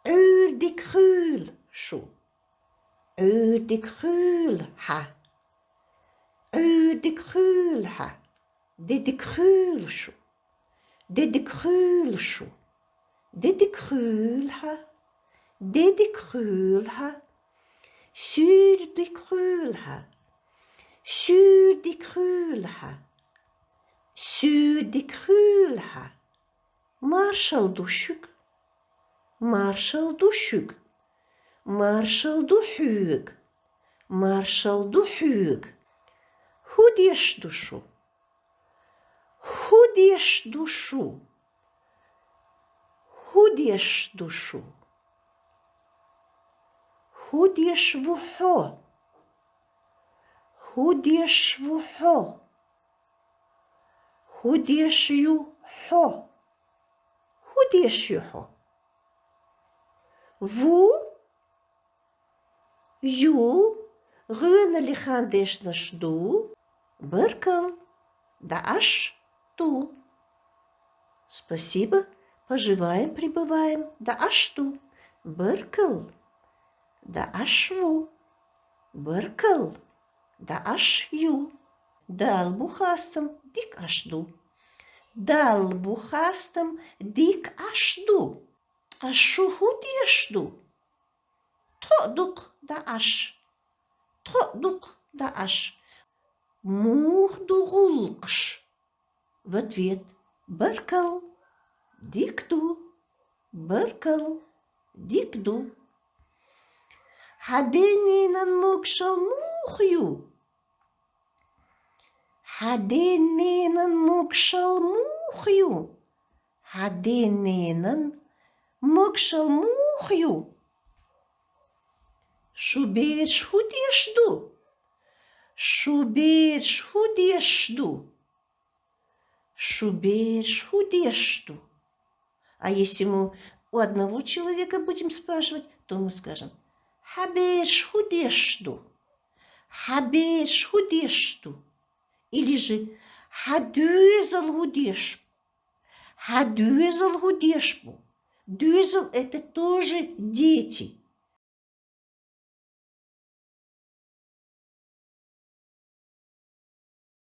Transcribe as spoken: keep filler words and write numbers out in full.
Ӏуйре дика хуьлда шу. Ӏуйре дика хуьлда хьа. Ӏуйре дика хуьлда хьа. Де дика хуьлда шу. Де дика хуьлда шу. Де дика хуьлда хьа. Де дика хуьлда хьа. Суьйре дика хуьлда хьа. Суьйре дика хуьлда хьа. Суьйре дика хуьлда хьа. Маршалла ду шуьга. Маршалла ду шуьга. Маршалла ду хьоьга. Маршалла ду хьоьга. ХӀун деш ду шу? ХӀун деш ду шу? ХӀун деш ду шу? ХӀун деш ву хьо? ХӀун деш ву хьо? ХӀун деш ю хьо? ХӀун деш ю хьо? Ву, ю, гӀоьналлехь хан дешнаш ду. Баркалла, дӀааш ду. Спасибо, поживаем, пребываем, дӀааш ду. Баркалла, дӀааш ву. Баркалла, дӀааш ю. Далла бу хастам, дика Ӏаш ду. Далла бу хастам, дика Ӏаш ду. Ткъа шу хӀун деш ду? Тхо а ду-кх дӀааш. Тхо а ду-кх дӀааш. Муха ду гӀуллакхаш? В ответ: баркалла, дика ду. Баркалла, дика ду. Хьан ден-ненан могашалла муха ю? Хьан ден-ненан могашалла муха ю? Хьан ден-ненан могашалла муха ю? Шун бераш хӀун деш ду? Шун бераш хӀун деш ду? Шун бераш хӀун деш ду? А если мы у одного человека будем спрашивать, то мы скажем: хьан бераш хӀун деш ду? Хьан бераш хӀун деш ду? Или же: хьан доьзал хӀун деш бу? Хьан доьзал хӀун деш бу? Доьзал — это тоже дети.